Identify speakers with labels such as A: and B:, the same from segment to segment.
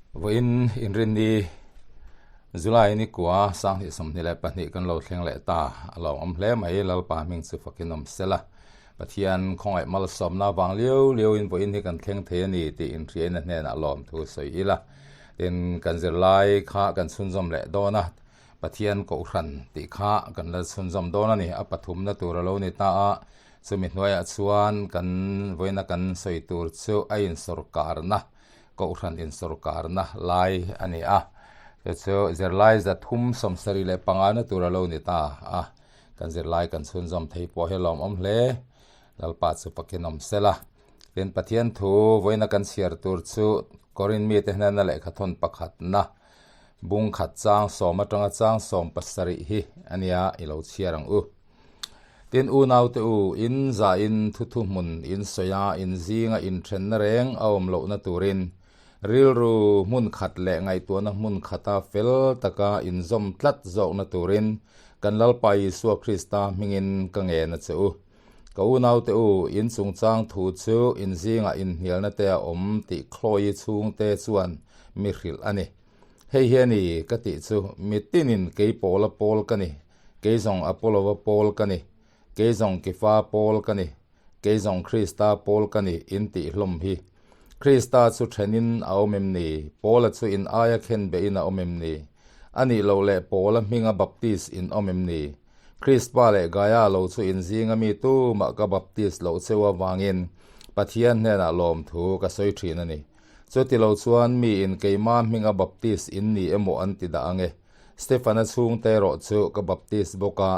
A: Vawiin Inrinni July ni kua 2022 kan lo thleng leh ta. A lawmawm hle mai, Lalpa hming chu fakin awm sela. Pathian khawngaih malsawmna vang liau liauin vawiin hi kan thleng thei a ni tih inhriaina hnenah lawmthu sawi ila. Tin, kan zirlai kha kan chhunzawm leh dawn a, Pathian Kohhran tih kha kan la chhunzawm dawn a ni. A pathumna tur a lo ni ta a, chumi hnuaiah chuan kan vawiina kan sawi tur chu a insawrkarna, Kohhran insawrkarna lai a ni a. Chu chu zirlai 375 na tur a lo ni ta a. Kan zirlai kan chhunzawm thei pawh hi lawmawm hle. Lalpa chu pakin awm sela. Tin, Pathian thu vawiina kan chhiar tur chu Korin mite hnena lehkhathawn pakhatna bung khat chang sawm atanga chang 17 hi a nia i lo chhiar ang u. Tin, unaute u, in zahin thuthu hmun in sawi a, in zinga inthenna reng a awm lohna turin rilru hmun khat leh ngaihtuahna hmun khata fel taka inzawm tlat zawkna turin kan Lalpa Isua Krista hmingin ka ngen a che u. Ka unaute u, in chungchang thu chu in zingah inhnialna te a awm tih Chloe chhungte chuan mi hrilh a ni. Hei hi a ni ka tih chu, mi tinin kei Paula pawl ka ni, kei zawng Apollo-a pawl ka ni, kei zawng Kefa pawl ka ni, kei zawng Krista pawl ka ni in tih hlawm hi. Krista chu thenin a awm em ni? Paula chu in aia khenbehin a awm em ni? A nih loh leh Paula hminga baptis in awm em ni? Krispa leh Gaia lo chu in zinga mi tumah ka baptis loh cheu avangin Pathian hnenah lawmthu ka sawi thin a ni. Chuti lo chuan mi in keima hminga baptis in ni emaw an ti dah ange. Stefana chhungte erawh chu ka baptis bawk a,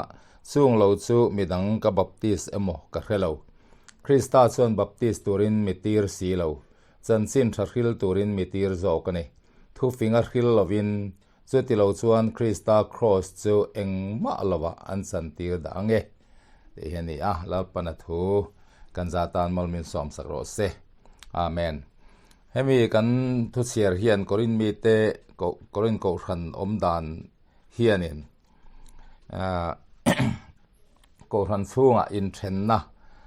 A: chung lo chu midang ka baptis emaw ka hre lo. Krista chuan baptis turin mi tir si lo, chanchin tha hril turin mi tir zawk a ni. Thufinga hril lovin Chuti lo chuan Krista Kraws chu engmah lovah an chantir dah ang e, tih hi a ni a, Lalpana thu kan za tan mawl min sawmsak rawh se. Amen. Hemi kan thuchhiar hian Korin mite Korin Kohhran awm dan hianin Kohhran chhungah inthenna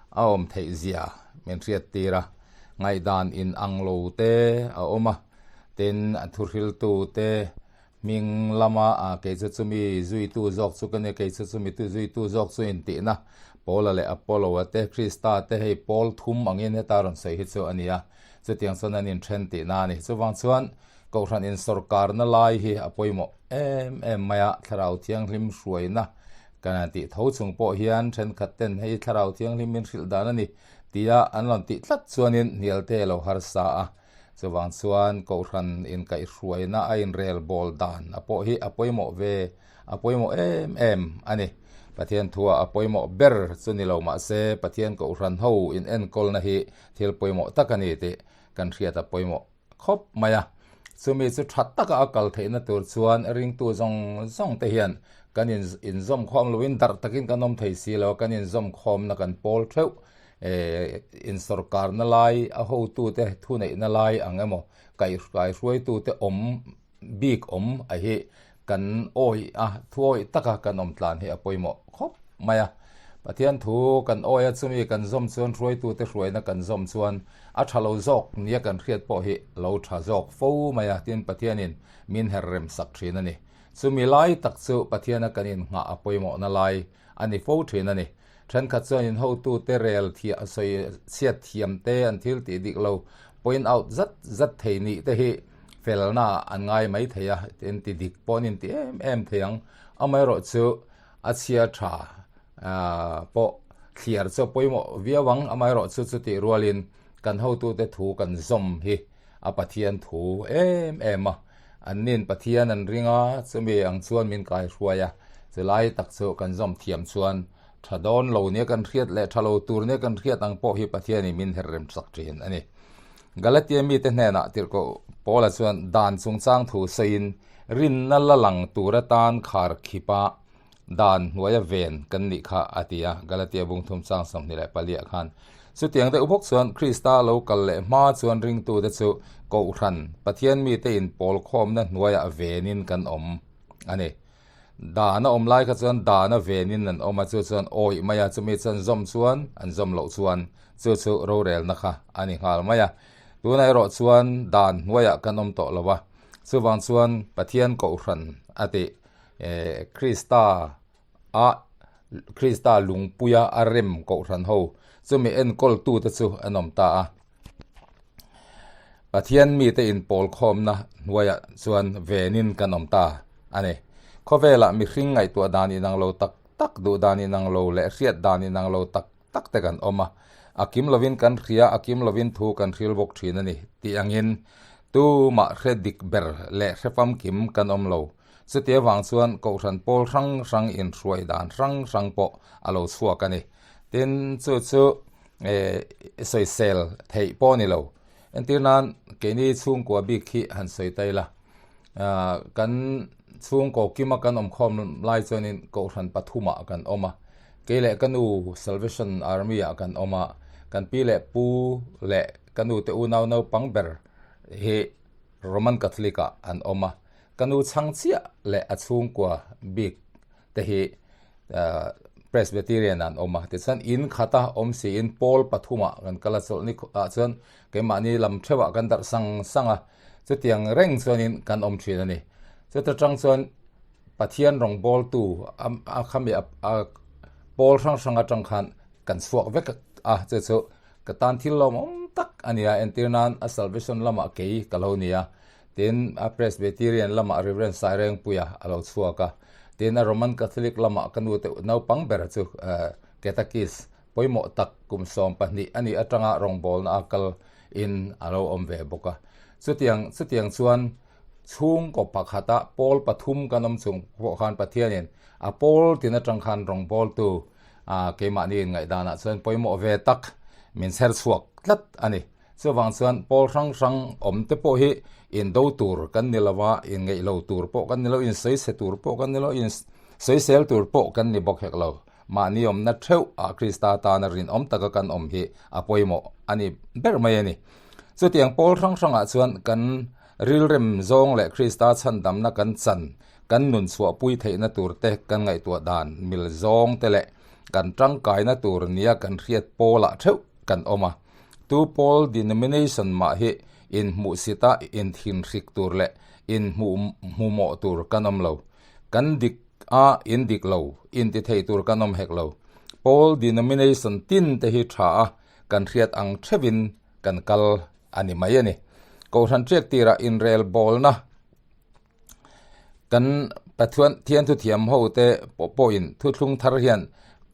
A: a awm theih zia min hriattir a, ngaihdan in ang lo te a awm a, tin a thuhriltu te hming lama kei chu chumi zuitu zawk chu ka nia, kei chu chumi zuitu zawk chu intihna Paula leh Apollo-a te, Krista te hei pawl thum angin heta rawn sawi hi chu a ni a, chutiang chuan an inthen tihna a ni. Chuvang chuan Kohhran insawrkarna lai hi a pawimawh em em mai a, Thlarau Thianghlim hruaina kan han tih tho chung pawh hian thenkhat ten hei Thlarau Thianghlim min hrilh dan a ni tia an rawn tih tlat chuanin hnialte a lo harsa a. Chuvang chuan Kohhran inkaihhruaina a inrel bawl dan a pawh hi a pawimawh ve, a pawimawh em em a ni. Pathian thuah a pawimawh ber chu ni lo mahse Pathian Kohhran ho inenkawlna hi thil pawimawh tak a ni tih kan hriat a pawimawh. khawp mai a. Chumi chu tha taka a kal theihna tur chuan ringtu zawng zawng te hian kan in inzawm khawm loin darh takin kan awm thei si lo a, kan inzawm khawmna kan pawl theuh eh insawrkarna lai a hotute thuneihna lai ang emaw kaihruaitute awm bik awm a hi kan awih a, thu awih taka kan awm tlan hi a pawimawh khawp mai a. Pathian thu kan awih a, chumi kan zawm chuan hruaitute hruaina kan zawm chuan a tha lo zawk nia kan hriat pawh hi lo tha zawk fo mai a, tin Pathianin min her rem sak thin a ni. Chumi lai tak chu Pathiana kan innghah a pawimawhna lai a ni fo thin a ni. Thenkhat chuan in hotute rel thiah sawi chhiat thiam te an thil tih dik lo point out zat zat thei nih te hi felna an ngai mai thei a, tin ti dik pawh an inti em em thei ang. Amaherawh chu a chhia tha pawh thliar chu a pawimawh viau ang, amaherawh chu chutih rualin kan hotute thu kan zawm hi a Pathian thu em em a, an nin Pathian an ring a, chumi ang chuan min kaihruai a, chulai tak chu kan zawm thiam chuan Tha dawn lo nia kan hriat leh tha lo tur nia kan hriat ang pawh hi Pathianin min her rem sak thin a ni. Galatia mite hnenah tirhkoh Paula chuan dan chungchang thu sawiin rinna la lang tur atan khar khipa dan hnuaia ven kan nih kha a ti a, Galatia bung thum chang 24 ah khan. Chutiang deuh bawk chuan Krista lo kal leh hma chuan ringtute chu Kohhran, Pathian mite inpawl khawmna hnuaiah venin kan awm a ni. Dan a awm lai kha chuan dan a venin an awm a, chu chuan awih mai a, chumi chuan zawm chuan an zawm loh chuan chu chu rorelna kha a ni nghal mai a. Tunah erawh chuan dan hnuaiah kan awm tawh lo a. Chuvang chuan Pathian Kohhran a tih Krista a Krista lungpuia a rem Kohhran ho chumi enkawltute chu an awm ta a. Pathian mite inpawl khawmna hnuaiah chuan venin kan awm ta a ni. Khawvelah mihring ngaihtuah dan inang lo tak tak, duh dan inang lo leh hriat dan inang lo tak tak te kan awm a. A kim lovin kan hria, a kim lovin thu kan hril bawk thin a ni tih angin tumah hre dik ber leh hre famkim kan awm lo. Chuti avang chuan Kohhran pawl hrang hrang inhruai dan hrang hrang pawh a lo chhuak a ni. Tin, chu chu sawisel theih pawh a ni lo. Entir nan keini chhungkua bik hi han sawi ta ila, kan chhungkaw kima kan awm khawm lai chuanin Kohhran pathumah kan awm a, kei leh ka nu Salvation Army ah kan awm a, kan pi leh pu leh ka nu te unau naupang ber hi Roman Catholic ah an awm a, ka nu chhang chiah leh a chhungkua bik te hi Presbyterian an awm a, tichuan in khata awm siin pawl pathumah kan kal a, chawlhni ah chuan keimahni lam theuhah kan darh sang sang a, chutiang reng chuanin kan awm thin a ni. Chuta tang chuan Pathian rawngbawltu a khami a pawl hrang hrang atang khan kan chhuak vek a, chu chu ka tan thil lawmawm tak a ni a, entir nan a salvation lamah kei ka lo ni a. Tin, a Presbyterian lamah Rev. Sairengpuia a lo chhuak a. Tin, a Roman Catholic lamah ka nu te naupang ber chu Catechist pawimawh tak kum 12 a nih atanga rawngbawlna a kal in a lo awm ve bawk a. Chutiang chutiang chuan chhungkaw pakhata pawl pathum kan awm chung pawh khan Pathianin a pawl tin atang khan rawngbawltu keimahni inngaihdanah chuan pawimawh ve tak min chher chhuak tlat a ni. Chuvang chuan pawl hrang hrang awm te pawh hi indo tur kan ni lo a, inngeih lo tur pawh kan ni lo, insawi tur pawh kan ni lo, insawisel tur pawh kan ni bawk hek lo. Mahni awmna theuh ah Krista tana rinawm taka kan awm hi a pawimawh a ni ber mai a ni. Chutiang pawl hrang hrangah chuan kan rilrem zawng leh Krista chhandamna kan chan, kan nun chhuahpui theihna tur te kan ngaihtuah dan mil zawng te leh kan tangkaina tur nia kan hriat pawlah theuh kan awm a. Tu pawl denomination mah hi inhmuhsit a inthinhrik tur leh inhmuhmawh tur kan awm lo. Kan dik a indik lo, intithei tur kan awm hek lo. Pawl denomination tin te hi tha a kan hriat ang theuhin kan kal a ni mai a ni. Kohhran ṭiak tirah inrelbawlna Kan Pathian thian thuthiam ho te pawh pawhin thuthlung thar hian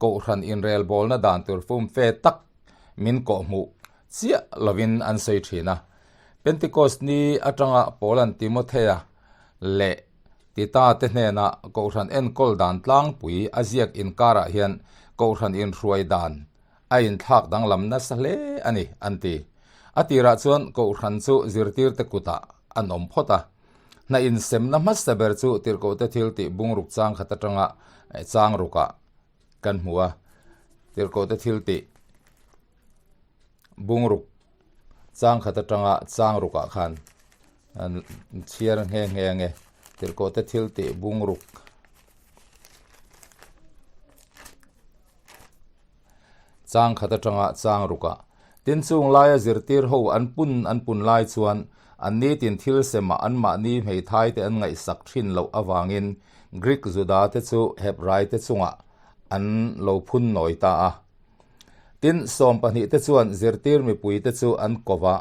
A: Kohhran inrelbawlna dan tur fumfe tak min kawhhmuh chiah lovin an sawi thin a. Pentecost ni atanga Paulan Timothea leh Tita te hnena Kohhran enkawl dan tlangpui a ziak inkarah hian Kohhran inhruai dan a inthlak danglam nasa hle a ni an ti. A tirah chuan Kohhran chu zirtirte kutah an awm phawt a. Hna insemna hmasa ber chu tirhkohte thil tih bungruk chang khat atanga chang rukah kan hmu a. Tirhkohte thil tih bungruk chang khat atanga chang rukah khan an chhiar nghe nghe ange. Tirhkohte thil tih bungruk Chang khat atanga chang rukah. Tin chung laia zirtir ho an pun an pun lai chuan an nitin thil semah anmahni hmeithai te an ngaihsak thin loh avangin Greek Juda te chu Hebrai te chungah an lo phun nawi ta a. Tin, 12 te chuan zirtir mipui te chu an ko va,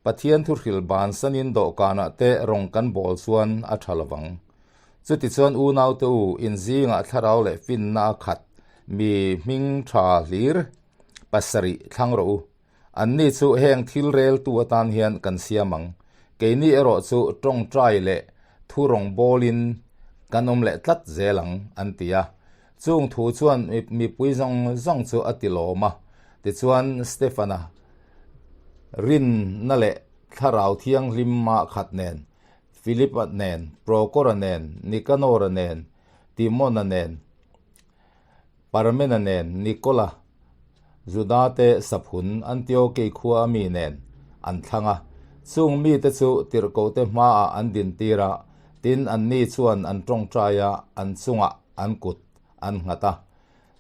A: Pathian thuhril bansanin dawhkanah te rawng kan bawl chuan a tha lovang. Chutichuan unaute u, inzingah thlarau leh finna a khat mi hming tha hlir pasarih thlang rawh u. Anni chu heng thil reltu atan hian kan siam ang. Keini erawh chu tawngtai leh thu rawng bawlin kan awm leh tlat zel ang, an ti a. Chung thu chuan mipui zawng zawng chu a ti lawm a. Tichuan Stefana rinna leh thlarau thianghlim-a khat nen Philipa nen, Prokora nen, Nikanora nen, Timona nen, Parmena nen, Nikola, Juda te saphun Antiokei khua a mi nen an thlang a. Chung mite chu tirhkohte hmaah an dintir a, tin anni chuan an tawngtai a, an chungah an kut an nghat a.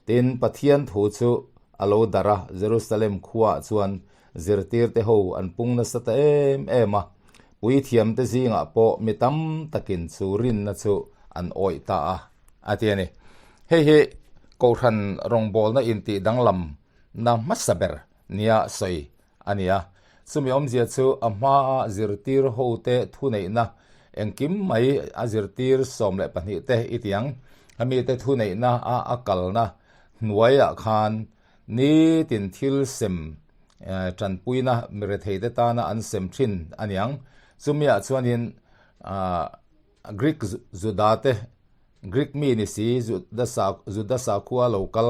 A: Tin, Pathian thu chu a lo darh a, Jerusalem khuaah chuan zirtirte ho an pung nasa ta em em a. Puithiamte zingah pawh mi tam takin chu rinna chu an awih ta a, a ti a ni. Hei hi Kohhran rawngbawlna intih danglam na hmasa ber nia sawi a ni a. Chumi awmzia chu a hmaa zirtir hote thuneihna engkim mai a zirtir 12 te i ti ang. A mite thuneihna a a kalna hnuaiah khan nitin thil sem tanpuina miretheite tana an sem thin a ni ang. Chumiah chuanin Greek Juda te Greek mi ni si Juda sakhua lo kal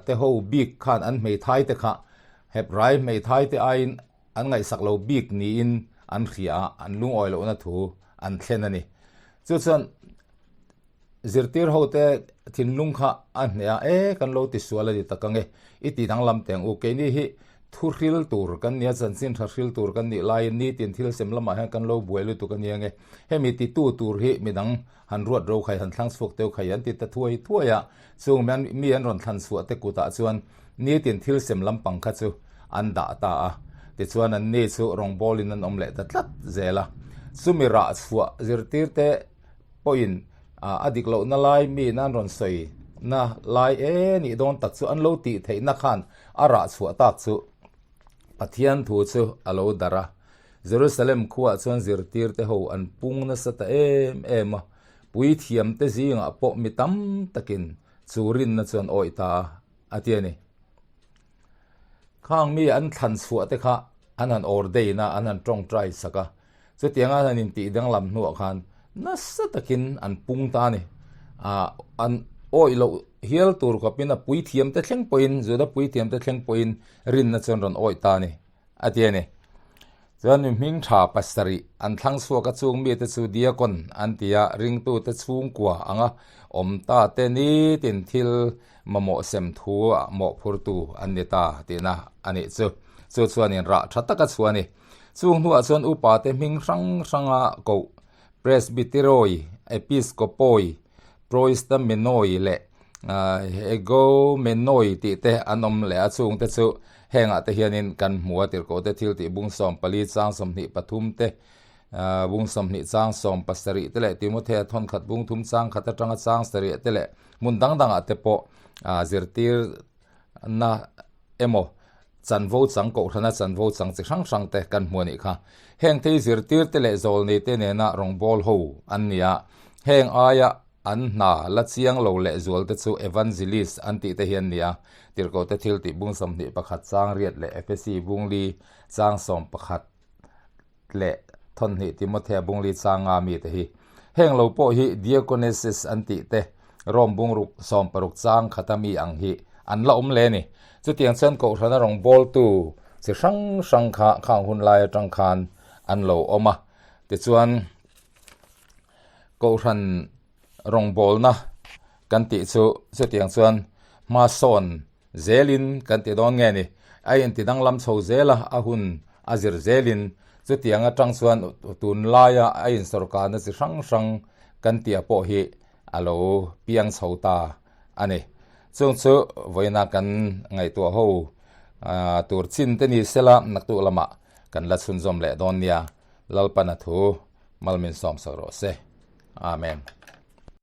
A: te ho bik khan an hmeithai te kha Hebrai hmeithai te aiin an ngaihsak lo bik niin an hria a, an lungawi lohna thu an thlen a ni. Chu chuan zirtir ho te thinlung kha a hneh a, e kan lo tisual a ni tak ang e, i ti danglam teh ang u, keini hi Thu hril tur kan nia, chanchin tha hril tur kan nih laiin nitin thil sem lamah hian kan lo buai lutuk a nia nge. Hemi titu tur hi midang han ruat ro khai, han thlang chhuak teuh khai an ti ta thuai thuai a, chung mi an rawn thlan chhuah te kutah chuan nitin thil sem lampang kha chu an dah ta a. Tichuan an ni chu rawngbawlin an awm leh ta tlat zel a. Chumi rah chhuah zirtir te pawhin a dik lohna lai mi in an rawn sawi na lai e nih dawn tak chu an lo tih theihna khan a rah chhuah tak chu Pathian thu chu a lo darh a. Jerusalem khuaah chuan zirtirte ho an pung nasa ta em em a, puithiamte zingah pawh mi tam takin chu rinna chu an awih ta a, a ti a ni. Khang mi an thlan chhuah te kha an han ordain a, an han tawngtai sak a. Chutianga an han intih danglam hnuah khan nasa takin an pung ta a ni. Ah, an awih loh hial tur khawpin a puithiam te thleng pawhin, Juda puithiam te thleng pawhin rinna chuan rawn awih ta a ni, a ti a ni. Chuan mi hming tha pasarih an thlang chhuak a chung mite chu diakon an ti a, ringtute chhungkua anga awm ta te nitin thil mamawh sem thu ah mawhphurtu an ni ta tihna a nih chu. Chu chuanin rah tha taka chhuah a ni. Chung hnuah chuan upa te hming hrang hranga koh Presbyteroi, Episkopoi, Proistamenoi leh Hegomenoi tih te an awm leh a, chungte chu hengah te hianin kan hmu a, tirhkoh te thil tih bung 14 chang 23 te, bung 20 chang 17 te leh Timothea thawnkhat bung thum chang khat atanga chang sarih te leh hmun dang dangah te pawh zirtirna emaw chanvo chang kohhrana chanvo chang chi hrang hrang te kan hmu a nih kha. Heng thei zirtir te leh zawlnei te nena rawngbâwl ho an ni a, heng aia an hna la chiang lo leh zual te chu evangelist an tih te hi an ni a, Tirhkoh te thil tih bung 21 chang riat leh Efesi bung li chang 11 leh 12 Timothea bung li chang nga mi te hi. Heng lo pawh hi diakoneses an tih te Rome bung ruk 60 chang khata mi ang hi an la awm le ni. Chutiang chuan Kohhrana rawngbawltu chi hrang hrang kha khang hun lai atang khan an lo awm a. Tichuan Kohhran rawngbawlna kan tih chu chutiang chuan hma sawn zelin kan ti dawn nge ni. A inti danglam chho zel a, a hun a zir zelin chutiang atang chuan tunlaia a insawrkarna chi hrang hrang kan tia pawh hi a lo piang chho ta a ni. Chung chu vawiina kan ngaihtuah ho tur chin te ni sela naktuk lamah kan la chhunzawm leh dawn nia. Lalpana thu malmin sawmsak rawh se. Amen.